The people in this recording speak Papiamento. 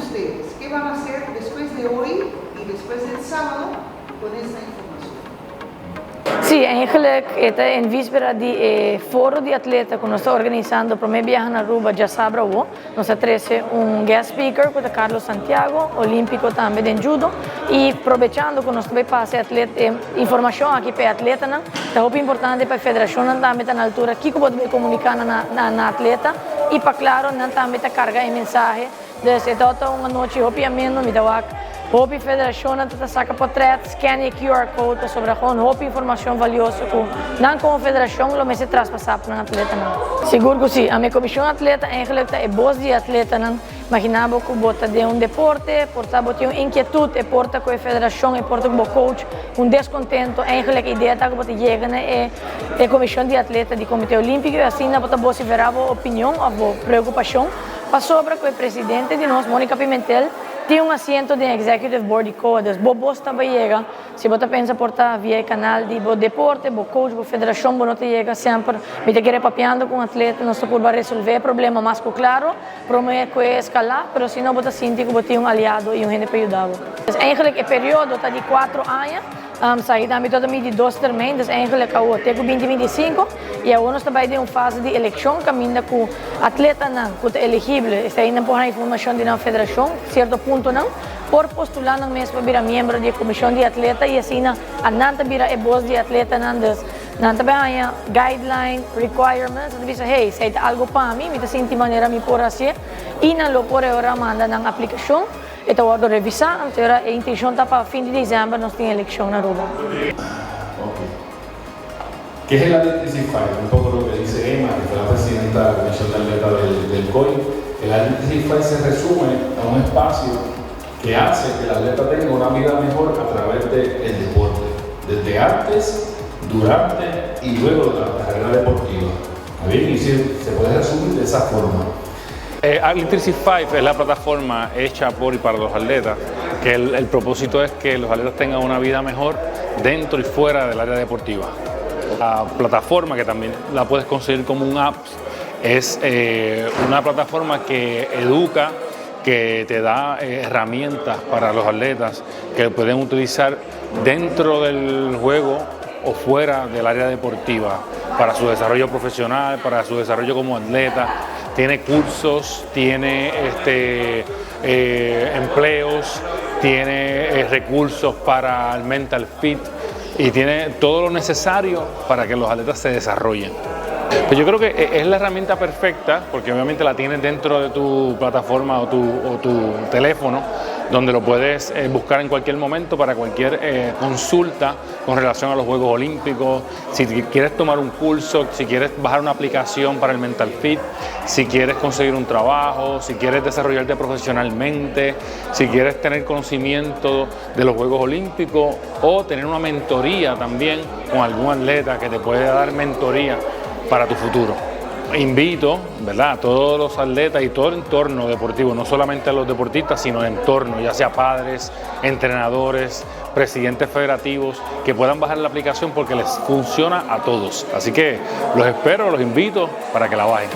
Ustedes? ¿Qué van a hacer después de hoy y después del sábado con esta información? Si, eigenlijk e ta en víspera di foro di atleta cu nos ta organisando pa biaha na Aruba diasabra. Nos a trece un guest speaker, cu ta Carlos Santiago, olimpico tambe di judo, y aprovechando cu nos tambe pasa atleta, informacion aki pa atleta, no? Ta hopi importante pa e federacion tambe ta na altura kico bo por comunica na atleta y pa claro, nan tambe ta carga e mensahe. Dus e ta un anochi hopi ameno, mi ta wak hopi federacion ta saca portret, scan e QR code sobre gewoon hopi informacion valioso cu nan como federacion lo mester traspasa pa e atleta nan. Sigur cu si, e comision atleta eigenlijk ta e voz di atleta nan. Imagina bo cu bo ta den un deporte, por ta bo tin un inquietud, e por ta cu e federacion, e por ta cu e coach, un descontento, eigenlijk e idea ta cu bo ta yega na e comision di atleta di Comite Olimpico y asina bo ta vocifera bo opinion of preocupacion pasobra cu e presidente di nos, Monica Pimentel, tin un asiento den executive board di COA, dus bo voz ta yega. Si bo pensa por ta via canal di bo deporte, bo coach, bo federacion, bo no ta yega semper. Mi ta kere papiando cu atleta, nos por resolve e problema mas claro, prome cu escala, pero si no bo ta sinti cu bo tin un aliado y un hende pa yuda. Dus eigenlijk e periodo ta di 4 aña, esaki tambe tur di dos termijn, dus eigenlijk awor te 2025 y awor nos ta den un fase di eleccion caminda cu atletanan cu ta eligibel, esey nan por informacion di federacion, cierto punto nan, por postula nan mes pa bira miembro di comision di atleta y asina nan ta bira e voz di atletanan. Dus nan tambe haya guideline, requirements, y bisa: "Hey, esey ta algo pa mi, mi ta sinti manera mi por haci", y nan lo por ora manda nan aplicacion y ta wordo revisa. Anto e intencion ta pa fin di december nos tin eleccion na Aruba. Ok. ¿Qué es el Athlete 365? Un poco lo que dice Emma, que fue la presidenta de la Comisión de Atleta del COI. El Athlete 365 se resume a un espacio que hace que el atleta tenga una vida mejor a través del deporte, desde antes, durante y luego de la carrera deportiva. ¿Está bien? Y se puede resumir de esa forma. Athlete 365 es la plataforma hecha por y para los atletas, que el propósito es que los atletas tengan una vida mejor dentro y fuera del área deportiva. La plataforma, que también la puedes conseguir como un app, es una plataforma que educa, que te da herramientas para los atletas que pueden utilizar dentro del juego o fuera del área deportiva para su desarrollo profesional, para su desarrollo como atleta. Tiene cursos, tiene empleos, tiene recursos para el mental fit y tiene todo lo necesario para que los atletas se desarrollen. Pues yo creo que es la herramienta perfecta, porque obviamente la tienes dentro de tu plataforma o tu teléfono, donde lo puedes buscar en cualquier momento para cualquier consulta con relación a los Juegos Olímpicos, si quieres tomar un curso, si quieres bajar una aplicación para el Mental Fit, si quieres conseguir un trabajo, si quieres desarrollarte profesionalmente, si quieres tener conocimiento de los Juegos Olímpicos o tener una mentoría también con algún atleta que te puede dar mentoría para tu futuro. Invito, ¿verdad?, a todos los atletas y todo el entorno deportivo, no solamente a los deportistas, sino el entorno, ya sea padres, entrenadores, presidentes federativos, que puedan bajar la aplicación porque les funciona a todos. Así que los espero, los invito para que la bajen.